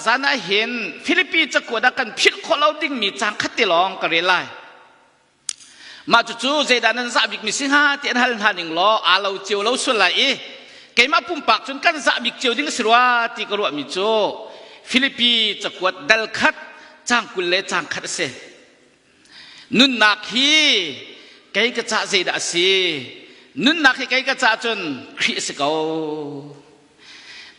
zan ah hin Filipi cakuat ah kan philh khawh lo dingmi caang khat te lawng ka rel lai. Mah cucu zeidah nan zah bikmi si hnga ti an hal hna ning law aa lo cio lo sual lai i keimah pumpak cun kan zah bik cio ding a si rua ti ka ruahmi cu Filipi cakuat dal khat caang 20 le caang khat a si. Nunnak hi kei ka cah zeidah a si? Nunnak hi kei ka cah cun Khrih a si ko.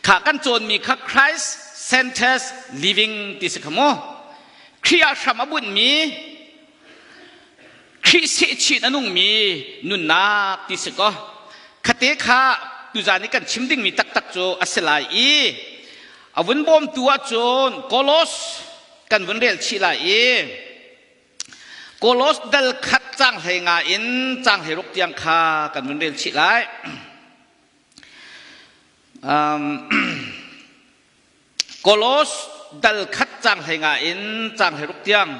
Kha kan cawnmi kha Christ centered living ti si kha mu. Khrih ah hram a bunhmi Khrih sehchin a nungmi nunnak ti si ko. Khate kha tuzan i kan chim dingmi taktak cu a si lai i a vun bawmtu ahcun Kolos kan vun rel chih lai i Kolos dal khat cang hlei nga in cang hlei ruk tiang kha kan vun rel chih lai. Um, Kolos dal khat cang hlei nga in cang hlei ruk tiang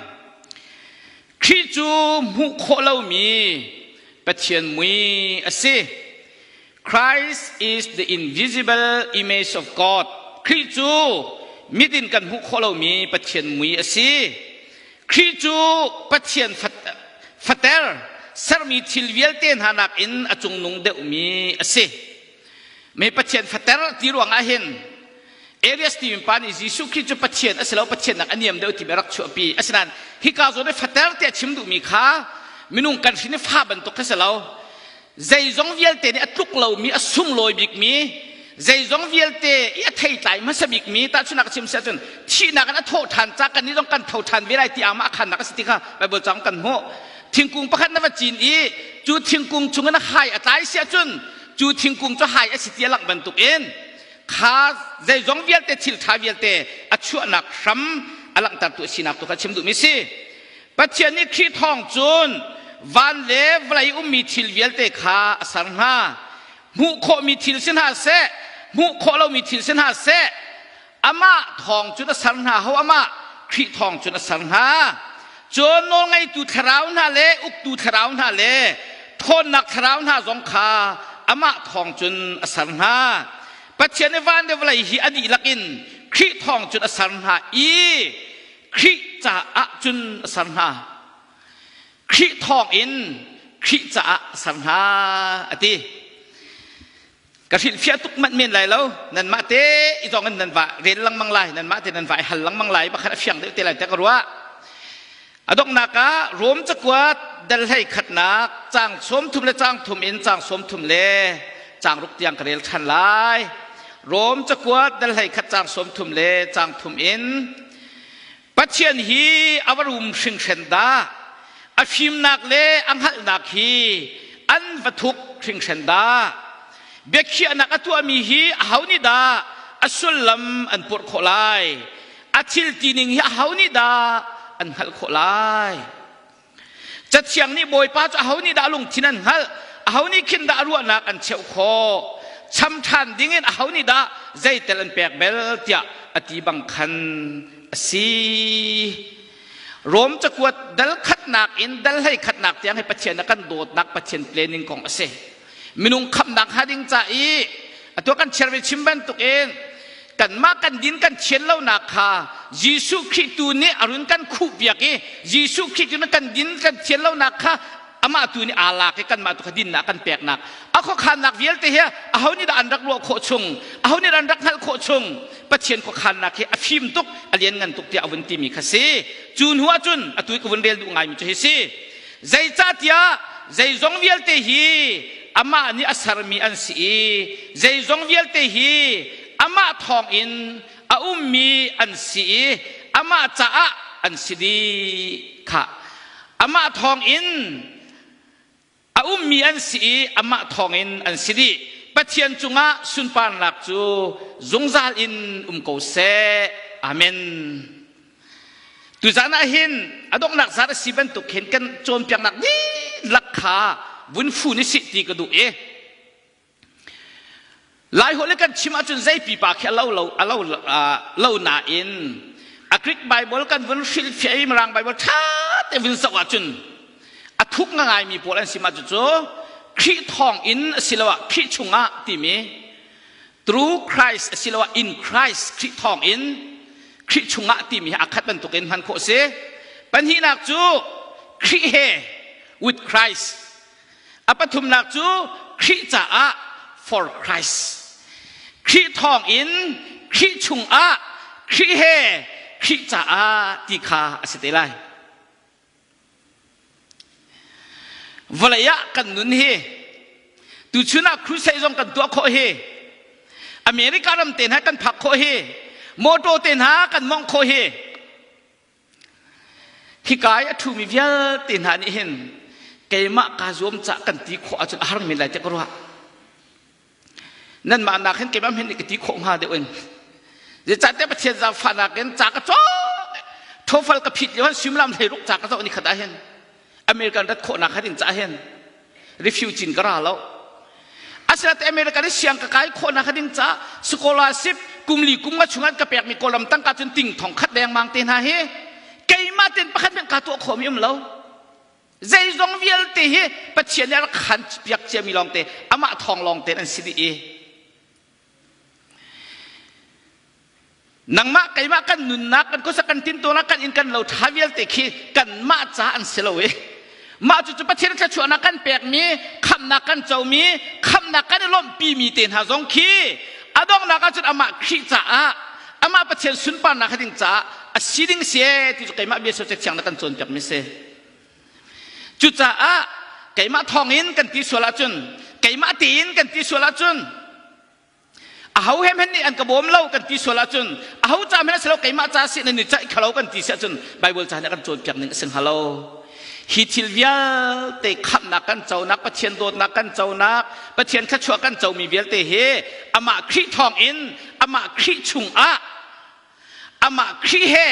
Khrih cu hmuh khawh lomi Pathian mui a si. Christ is the invisible image of God. Khrih cu mit in kan hmuh khawh lomi Pathian mui a si. Khrih cu Pathian fater sermi thil vialte hna nakin a cungnung deuhmi a si. Me Pathian fater ti ruangah hin Arius timi pa nih Jesuh Khrih cu Pathian a si lo Pathian nak a niam deuh timi a rak chuahpi. Asinain hika zawn i fater tiah chim duhmi kha minung kan hrin i fa bantuk kha si lo. Zeizong vialte nih a tluk lomi a sunglawi bikmi zeizong vialte i a theitlai hmasa bikmi tahchunhnak chim si ahcun thihnak in a thawh ṭhan ca kan nih zong kan tho ṭhan ve lai ti amah a khannak a si ti kha Baibal cang kan hmuh. Thingkung pakhat na va cin i cu thingkung chungin a hai a tlai si ahcun cu thingkung cu hai a si ti a langh bantukin kha zeizong vialte thil ṭha vialte a chuahnak hram a langhtertu a sinak tu kha chim duhmi si. Pathian nih Khrih thawng cun van le vawlei ummi thil vialte kha a ser hna. Hmuh khawhmi thil si hna seh, hmuh khawh lomi thil si hna seh, amah thawng cun a ser hna ho amah Khrih thawng cun a ser hna. Cun nawlngeitu thlarau hna le uktu thlarau hna le ṭhawnnak thlarau hna zong kha amah thawng cun a ser hna. Pathian i van le vawlei hi a dihlak in Khrih thawng cun a ser hna i Khrih caah cun a ser hna. Khrih thawng in Khrih caah a ser hna a ti. Ka hrilhfiah tuk manh men lai lo. Nanmah te i zong in nan va rel lengmang lai. Nanmah te nan va i hal lengmang lai. Pakhat a fiang deuh te lai tiah ka ruah. A donghnak ah Rom cakuat dal hlei khatnak caang 30 le caang thum in caang 30 le caang ruk tiang ka rel ṭhan lai. Rom cakuat dal hlei khat caang 30 le caang thum in Pathian hi a va rum hringhren dah! A fimnak le a hngalhnak hi an va thuk hringhren dah! Biakhiahnak a tuahmi hi aho nih dah a sullam an purh khawh lai? A thil tining hi aho nih dah an hngalh khawh lai? Cathiang nih Bawipa cu aho nih dah lungthin an hngalh? Aho nih khin dah ruahnak an cheuh khawh? Cham ṭhan dingin aho nih dah zeitel an pek bel tiah a ti bang khan a si. Rom cakuat dal khatnak in dal hlei khatnak tiang hi Pathian a kan dawtnak Pathian planning kong a si. Minung khamnak hnga ding ca i atu kan chiar ve chim bantukin kanmah kan din kan thian lonak kha Jesuh Khrih tu nih a run kan khuh piak i Jesuh Khrih tu nih kan din kan thian lonak kha amah tu nih aa lak i kanmah tu kha dinnak kan peknak a khuakhannak vialte hi aho nih dah an rak ruah khawh chung aho nih dah an rak hngalh khawh chung Pathian khuakhannak hi a fim tuk a lianngan tuk tiah a vun timi kha si cu hnu ah cun atu i ka vun rel duh ngaimi cu hi si Zeicahtiah zeizong vialte hi amah nih a sermi an si i zeizong vialte hi amah thawngin a ummi an si i amah caah an si dih kha amah thawngin a ummi an si i amah thawngin an si dih Pathian cungah sunparnak cu zungzal in um ko seh amen Tuzan ah hin a donghnak zat a si bantuk hin kan cawnpiaknak dihlak kha vun fun i sih ti ka duh i Laiholh i kan chim ahcun zei pipa khi a lo lo a lo lo nain a Greek Bible kan vun hrilhfiah i Mirang Bible ṭha te vun zoh ahcun a thuk ngaimi pawl an si mah cucu Khrih thawng in asiloah Khrih chungah timi through Christ asiloah in Christ Khrih thawng in. Khrih chungah timi hi aa khat bantukin hman khawh a si. Pahnihnak cu Khrih he with Christ. A pathumnak cu Khrih caah for Christ. Khrih thawngin Khrih chungah Khrih he Khrih caah ti kha a si te lai. Vawlei ah kan nun hi tuchun ah crusade zong kan tuah khawh hi America ram te hna kan phak khawh hi motor te hna kan mawngh khawh hi hika i a ṭhumi vialte hna nih hin keimah kaa zuam cah kan ti khawh ahcun a har men lai tiah ka ruah. Nanmah nak hin keimah hin ka ti khawh hnga deuh in. Zeicahtiah Pathian zaangfahnak in ca ka caw thofal ka phit lio suimilam 16 ca ka zoh ni khat ah hin American rat khawhnak khat in ca hin refugee in ka ra lo. Asinain American i siang ka kai khawhnak ding ca scholarship kum li kum nga chungan ka pekmi Kawlram tangka cun ting thong khat dengmang te hna hi keimah ten pakhat hmanh kaa tuah khawhmi um lo. Zeizong vialte hi Pathian nih a rak khan piak ciami lawngte amah thawng lawngte an si dih i nangmah keimah kan nunnak kan khuasak kan tintuarnak kan inn kan lo ṭha vialte khi kanmah ca an si lo i mah cucu Pathian thluachuahnak kan pekmi khamhnak kan comi khamhnak kan i lawmhpimi te hna zong khi a donghnak ahcun amah Khrih caah amah Pathian sunparnak ding caah a si ding si ti cu keimah bia socek thiang na kan cawnpiakmi si. Cucaah keimah thawngin kan ti sual ahcun keimah tein kan ti sual ahcun aho he hmanh nih an ka bawm lo kan ti sual ahcun aho ca hmanh a si lo keimah ca si nan i caih khalo kan ti si ahcun Bible ca nih a kan cawnpiak ning a si hnga lo. Hi thil vialte khamhnak kan conak Pathian dawtnak kan conak Pathian thluachuah kan comi vialte hi amah Khrih thawngin amah Khrih chungah amah Khrih he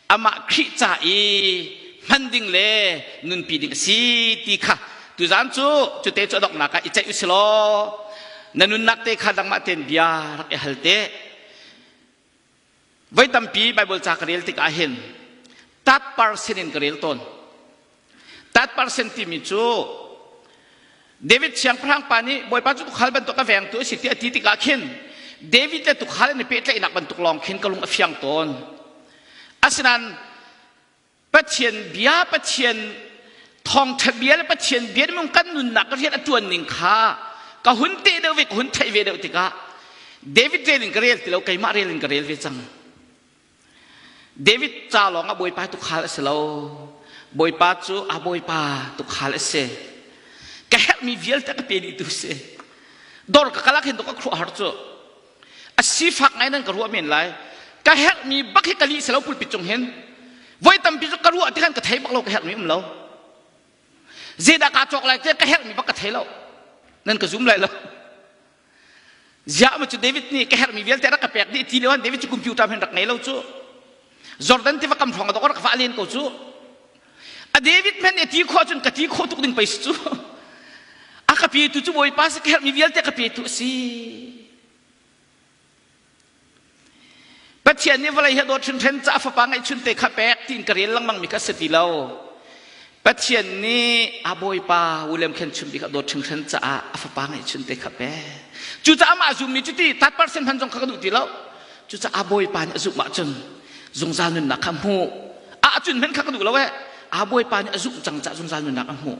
amah Khrih ca i hman ding le nunpi ding a si ti kha tuzaan cu cute cu a donghnak ah i ceih usih law na nunnak te kha dangmah tein bia rak i hal te voi tampi Bible ca ka rel tikah hin tat parsen in ka rel tawn That person timi cu David siangpahrang pa nih Bawipa cu tuukhal bantuk a vengtu a si ti a ti tikah khin David le tuukhal an i pehtlaihnak bantuk lawng khin ka lung a fiang tawn. Asinain Pathian bia Pathian thawngṭha bia le Pathian bia nih kan nunnak rian a ṭuan ning kha ka hun teh deuh ve ka hun theih ve deuh tikah David rel in ka rel ti lo keimah rel in ka rel ve cang. David ca lawng ah Bawipa tuukhal a si lo. Bawipa cu a Bawipa tuukhal a si. Ka herhmi vialte ka pe dihtu si. Dor ka kalak hin ka khuahar cu. A sifak ngai nan ka ruah men lai. Ka herhmi bak hi ka lih si lo pulpit cung hin. Voi tampi cu ka ruah tikhan ka thei bak lo ka herhmi um lo. Zeidah kaa cawk lai tiah ka herhmi bak ka thei lo. Nan ka zum lai lo. Ziah ma cu David nih ka herhmi vialte rak ka pek dih ti lio David cu computer hen rak ngei lo cu. Jordan tiva kam hrawng a rak va len ko cu. A David men nih ti khawh cun ka ti khawh tuk ding pei si cu. A ka pe tu cu Bawipa si ka herhmi vialte ka pe tu a si. Pathian nih vawlei hi a dawt hrinhran caah fapa ngeihchun te kha pek tiin ka rel lengmang mi kha si ti lo. Pathian nih a bawipa William Khen Chum bik a dawt hringhran caah a fapa ngeihchun te kha pek. Cucaah amah zummi cu ti third person hman zong kha ka duh ti lo. Cucaah a bawipa nih a zumh ahcun zungzal nunnak kha hmuh. Ahcun hmanh kha ka duh lo eh. A bawipa nih a zumh cang caah zungzal nunnak a hmuh.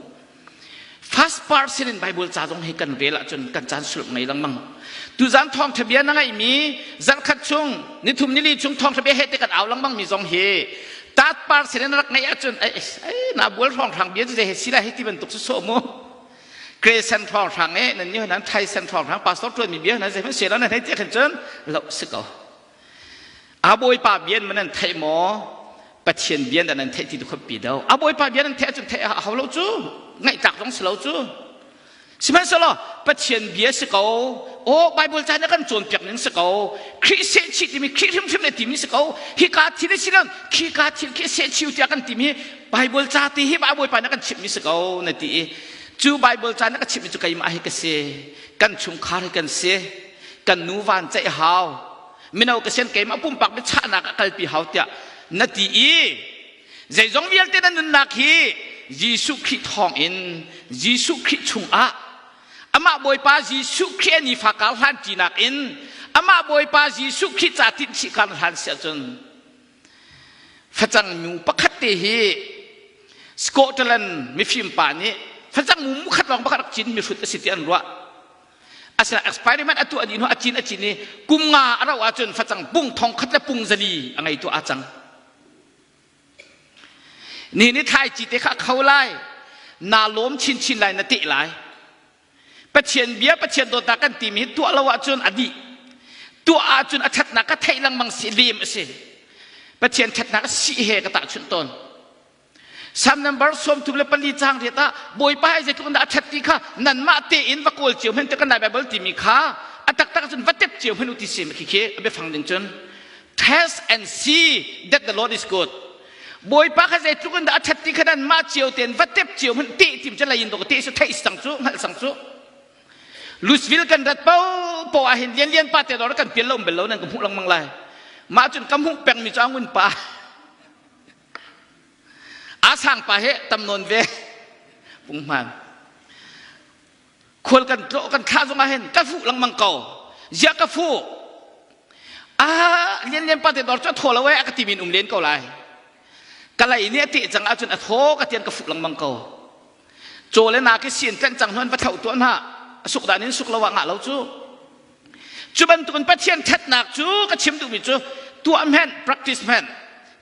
First person in Bible ca zong hi kan rel ahcun kan caan sulh ngei lengmang. Tuzan thawngṭha bia na ngeihmi zarhkhat chung nithum nili chung thawngṭha bia he te kan au lengmang mi zong hi third person in rak ngeih ahcun ei ei na bual hrawnghrang bia cu zei he si lai hi ti bantuk cu sawh mu. Kresen hrawnghrang e nan ni nan Thaisen hrawnghrang pastor ṭuan mi bia nan zei hmanh se nan hei ti khin cun lo si ko. A bawipa bia man nan theih maw? Pathian bia nan theih ti tu khuapi do. A bawipa bia nan theih ahcun theih a hau lo cu. Ngaihtlak zong si lo cu. Sihmanhsehlaw Pathian bia si ko. Aw Bible ca nih kan cawnpiak ning si ko. Khrih sehchih timi Khrih hrimhrim le timi si ko. Hika thil si lo khika thil khi sehchiu tiah kan timi Bible ca ti hi Bawipa nih kan chimhmi si ko na ti i cu Bible ca nih ka chimhmi cu keimah hi ka si. Kan chungkhar hi kan si. Kan nu van ceih hau. Mino ka sian keimah pumpak biachahnak a kalpi hau tiah na ti i zeizong vialte na nunnak hi Jesuh Khrih thawngin Jesuh Khrih chungah amah Bawipa Jesuh Khrih a nifa kar hlan ṭinak in amah. Amah Bawipa Jesuh Khrih ca tinhchih kar hlan si ahcun facang mu pakhat te hi Scotland mifim pa nih facang mu mu khat lawng pakhat rak cin mihrut a si ti an ruah. Asinain experiment a tuah dih hnu a cin a cin i kum nga a rauh ahcun facang pung thong khat le pung zali a ngei tu aa cang. Ni ni thlaici te kha a kho lai. Naa lawm chinchin lai na teh lai. Pathian bia Pathian dawtnak kan timi hi tuah lo ahcun a dih. Tuah ahcun a ṭhatnak ka theih lengmang si lem a si. Pathian ṭhatnak a si he ka tahchunh tawn. Psalm number 34 caang riat ah Bawipa hi zeitluk in dah a ṭhat ti kha nanmah tein va kawl cio hmanh ti kan Lai Baibal timi kha a taktak cun va tep cio hmanh u ti si khi khi a biafang ding cun test and see that the Lord is good. Bawipa kha zeitluk in dah a ṭhat ti kha nanmah cio tein va tep cio hmanh teh tim cu lei in dawk teh su theih sang cu hngalh sang cu Louisville kan rat po po ah hin lian lian pa te dor kan pial lo bel lo nan ka hmuh lengmang lai mah cun ka hmuh peng mi cu angun pa a sang pa he tam nawn ve punghman khual kan tlawh kan thlah zong ah hin ka fuh lengmang ko zia ka fuh ah lian lian pa te dor cu a thaw lo e a ka ti min um len ko lai ka lei nih a teh cang ahcun a thaw ka tian ka fuh lengmang ko caw le na ke sin tlanh cang hnuan va thlo tuah hna a suk dan in suk lo ah ngah lo cu Cu bantukin Pathian ṭhatnak cu ka chim duhmi cu tuah hmenh, practice hmenh,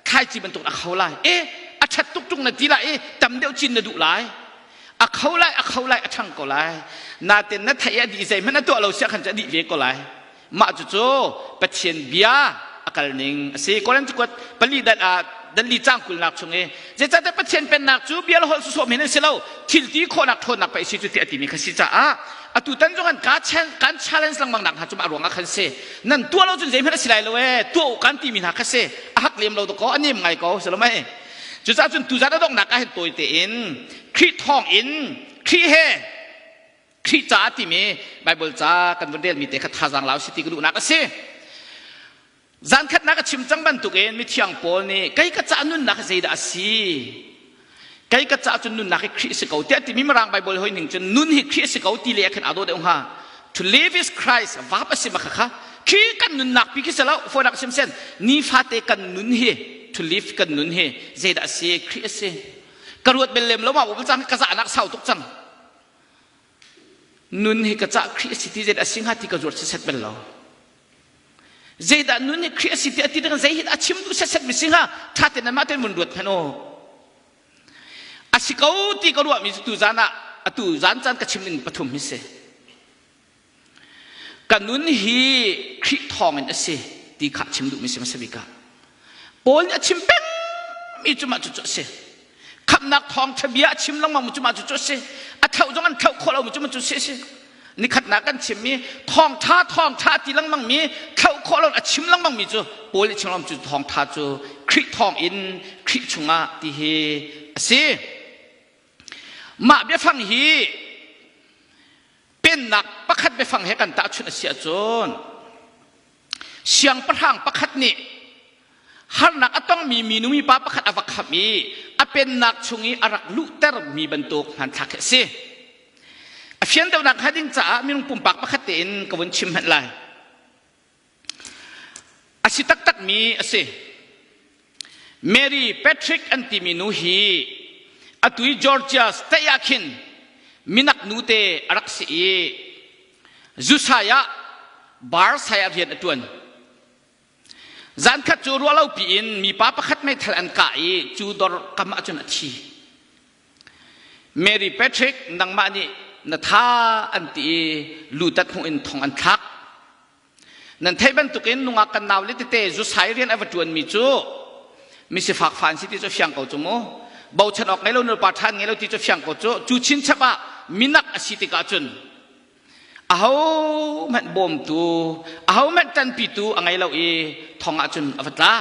thlaici bantuk a kho lai. E, a ṭhat tuk ṭung na ti lai i tam deuh cin na duh lai. A kho lai, a kho lai, a ṭhang ko lai. Natin na theih a dih zeihmanh a tuah lo siah khan cu a dih ve ko lai. Mah cucu Pathian bia a kal ning a si. Korin cakuat pali dal ah danli cang kulnak chung i zeicahtiah Pathian pennak cu bia le holh sawsawh men an si lo thil ti khawhnak ṭhawnnak pei si cu ti a timi kha si caah atu tan zong kan kan challenge lengmang nak hna cu mah ruangah khan si nan tuah lo cun zeihmanh a si lai lo ee tuah u kan timi hna kha si a hak lem lo ko a nem ngai ko si lo mei cucaah cun tuzan a donghnak ah hin tawi tein Khrih thawng in Khrih he Khrih ca timi Bible ca kan vun relmi te kha thazaang lau si ti ka duhnak a si Zan khatnak a chim cang bantukin mithiang Paul nih kei ka caah nunnak hi zeidah a si? Kei ka caah cun nunnak hi Khrih a si ko tiah timi Mirang Bible hoi ning cun nun hi Khrih a si ko ti le ah khin aa dawh deuh hnga. To live is Christ vap a si ma kha khi kan nunnak pi khi si lo fawinak sim sen nifate kan nun hi to live kan nun hi zeidah a si Khrih a si ka ruat bel lem lo ma cang ka zahnak sau tuk cang nun hi ka cah Khrih a si ti zeidah a si hnga ti ka zuat set bel lo Zeidah nun hi Khrih a si ti a ti ding zei hi a chim duh setset mi si hnga ṭha tein mah tein vun ruat hmanh u. A si ko ti ka ruahmi cu tu zan ah atu zan caan ka chim ding pathum hi si. Ka nun hi Khrih thawngin a si ti kha chim duhmi si hmasa bik ah. Paul nih a chim pengmi cu mah cucu a si. Khamhnak thawngṭha bia a chim lengmang cu mah cucu a si. A thlauh zong an thlauh khawh lomi cu mah cu a si. Nikhatnak kan chimmi thawngṭha thawngṭha ti lengmang mi thlauh khawh lo a chim lengmang mi cu Paul nih chim lengmang cu thawngṭha cu Khrih thawng in Khrih chungah ti hi a si. Mah biafang hi pennak pakhat biafang he kan tahchunh a si ahcun Siangpahrang pakhat nih harnak a tongmi minu mipa pakhat a va khamh i a pennak chung i a rak luhtermi bantuk hmanthlak khi a si. A fian deuhnak hnga ding caah minung pumpak pakhat tein ka vun chim hmanh lai. A si taktakmi a si. Mary Patrick an timi nu hi atu i Georgia state ah khin minak nute a rak si i zusai ah bar sai ah rian a ṭuan. Zankhat cu ruahlopi in mipa pakhat meithal an kah i cu dor kam ahcun a thi. Mary Patrick nangmah nih na tha an ti i lutat hmuh in thong an thlak. Nan theih bantukin nungak kan nau le tete zusai rian a va ṭuanmi cu misifak fa an si ti cu fiang ko cu mu. Bochan awk ngei lo nupa ṭhan ngei lo ti cu fiang ko cu. Cu chinchap ah minak a si tikah cun ahohmanh bawmtu, ahohmanh ṭanpitu a ngei lo i thong ah cun a va tla.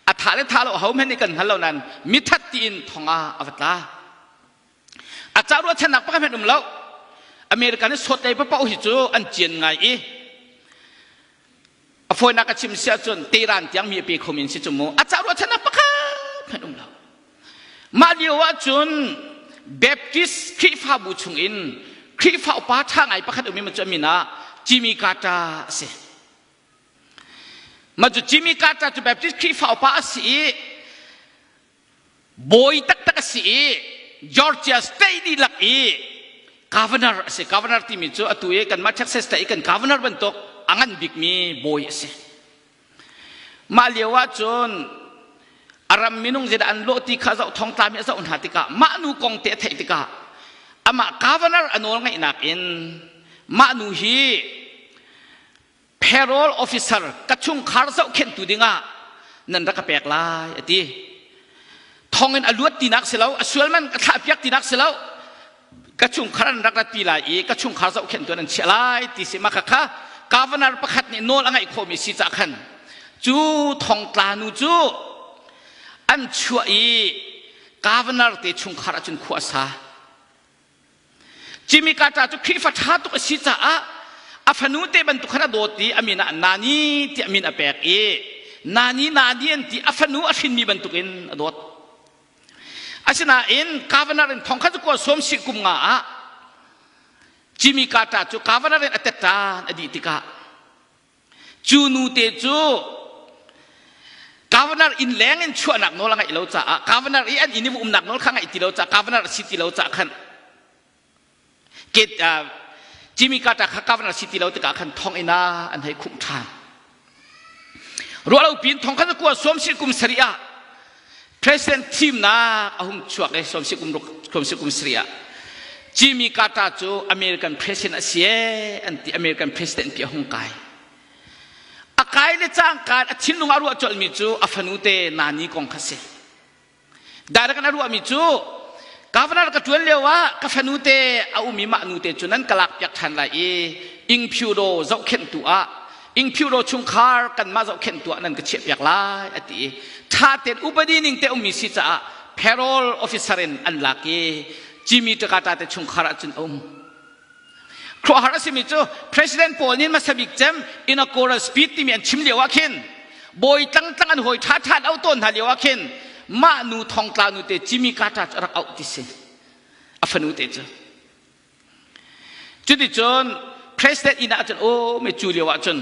A tha le tha lo ahohmanh nih kan hngal lo nain mithat tiin thong ah a va tla. A ca ruahchannak pakhat hmanh um lo. American i sawt lei paoh hi cu an cian ngai i a fawinak a chim si ahcun Tehran tiang mi a pe khomi an si cu mu. A ca ruahchannak pakhat hmanh um lo. Mah lio ahcun Baptist Khrihfabu chungin Khrihfa upa ṭha ngai pakhat um i cu a min ah Jimmy Carter a si. Mah cu Jimmy Carter cu Baptist Khrihfa upa a si i bawi taktak a si i Georgia state dihlak i governor a si. Governor timi cu atu i kanmah Texas state i kan governor bantuk a ngan bikmi bawi a si. Mah lio ah cun a ram minung zeidah an lawh ti kha zoh thongtla mi a zoh hna tikah mah nu kong te a theih tikah amah governor a nawl ngeihnak in mah nu hi parole officer ka chungkhar zohkhenhtu dingah nan rak ka pek lai a ti. Thong in a luat tinak si lo, a sual man ka thlah piak tinak si lo. Ka chungkhar an rak rat pi lai i ka chungkhar zohkhenhtu an chiah lai ti si mah kha governor pakhat nih nawl a ngeih khawhmi si cah khan cu thongtla nu cu an chuah i governor te chungkhar ahcun khua a sa. Jimmy Carter cu Khrihfa ṭha tuk a si caah a fanu te bantuk khan a dawt i a min ah Nani tiah min a pek i Nani Nani an ti a fanu a hrinmi bantukin a dawt. Asinain governor in thong khat kua sawm si kum nga ah Jimmy Carter cu governor in a tettan a dih tikah Cu nute cu governor inn leng in chuahnak nawl a ngeih lo caah governor i an inn i umnak nawl kha ngeih ti lo caah governor a si ti lo caah khan Jimmy Carter kha governor si ti lo tikah khan thonginn ah an hei khumh ṭhan. Ruahlo piin thong khan kua suam si kum sarih ah President thimnak a hung chuak i sawm si kum ruk sawm si kum sarih ah Jimmy Carter cu American president a si ee an ti American president pi a hung kai. A kai le cangka a thinlung a ruah colhmi cu a fanu te Nani kong kha si. Direct in a ruahmi cu governor ka ṭuan lio ah ka fanu te a um i mah nu te cu nan ka lak piak ṭhan lai i Ingphyudaw zohkhenhtu ah Ingphyudaw chungkhar kanmah zohkhenhtu ah nan ka chiahpiak lai a ti i ṭha tein upadi ning te ummi si caah parole officer in an lak i Jimmy Takata te chungkhar ah cun a um. Khuahar a simi cu President pawl nih hmasa bik cem inaugural speech timi an chim lio ah khin bawi tlangtlang an hawi ṭha ṭha an auh tawn hna lio ah khin mah nu thongtla nu te Jimmy Carter cu a rak auh ti si a fanu te cu cuticun president inn ah cun aw me cu lio ah cun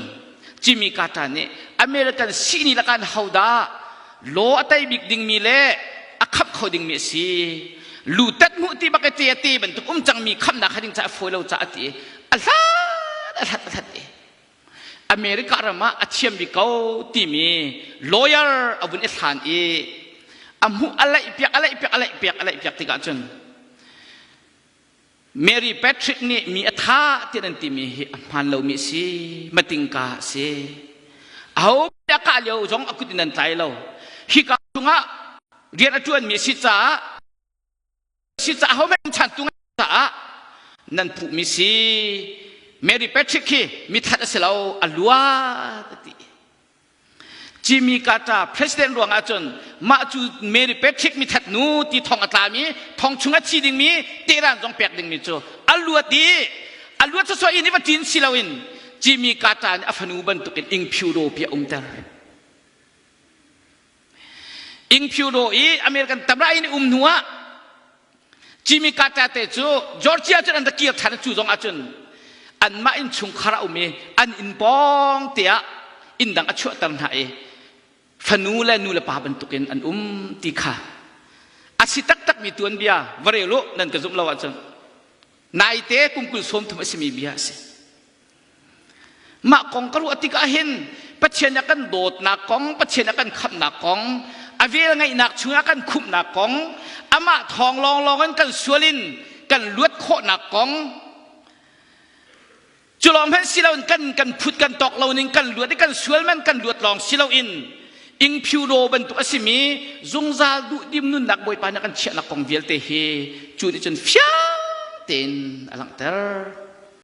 Jimmy Carter nih American sihni lakah hodah law a tei bik dingmi le a khamh kho dingmi a si lu tat hmuh ti bak te te bantuk um cangmi khamnak kha ding caah fawi lo caah ti a hlat a hlat a hlat i America ram ah a thiam bik ko timi lawyer a vun i hlan i a hmuh a laih piak a laih piak a laih piak a laih piak tikah cun Mary Patrick nih mi a thah tiah nan timi hi a hmaan lomi a si matingka a si aho a kah lio zong a kut in an tlai lo hika chungah rian a ṭuanmi a si caah si caah ho hmanh chantu caah nan phuhmi si Mary Patrick hi mithat a si lo a luat a ti Jimmy Carter president ruang ahcun mah cu Mary Patrick mithat nu ti thong a tlami thong chung a thi dingmi tehran zong pek dingmi cu a luat i a luat sawsawh in i va ṭin si loin Jimmy Carter nih a fanu bantukin ingphyuro pi a umter. Ingphyuro i American tamra in um hnu ah Jimmy Carter te cu Georgia cun an ra kir ṭhan cu zong ahcun anmah innchungkhar a um i an inn pawng te ah inn dang a chuahter hna i fanu le nu le pa bantukin an um ti kha a si taktakmi tuanbia va rel u nan ka zumh lo ahcun naite kum 20 sawmthum a simi bia a si. Mah kong ka ruah tikah hin Pathian a kan dawtnak kong, Pathian a kan khamhnak kong, a vel ngeihnak chungah kan khumhnak kong, amah thawng lawnglawng in kan sual in kan luat khawhnak kong, cu lawng hmanh si loin kan kan phut kan tawk lo ning kan luat i kan sual man kan luat lawng si loin ingphyuro bantuk a simi zungzal duhdim nunnak Bawipa nih a kan chiahnak kong vialte hi cu nih cun fiang tein a langhter.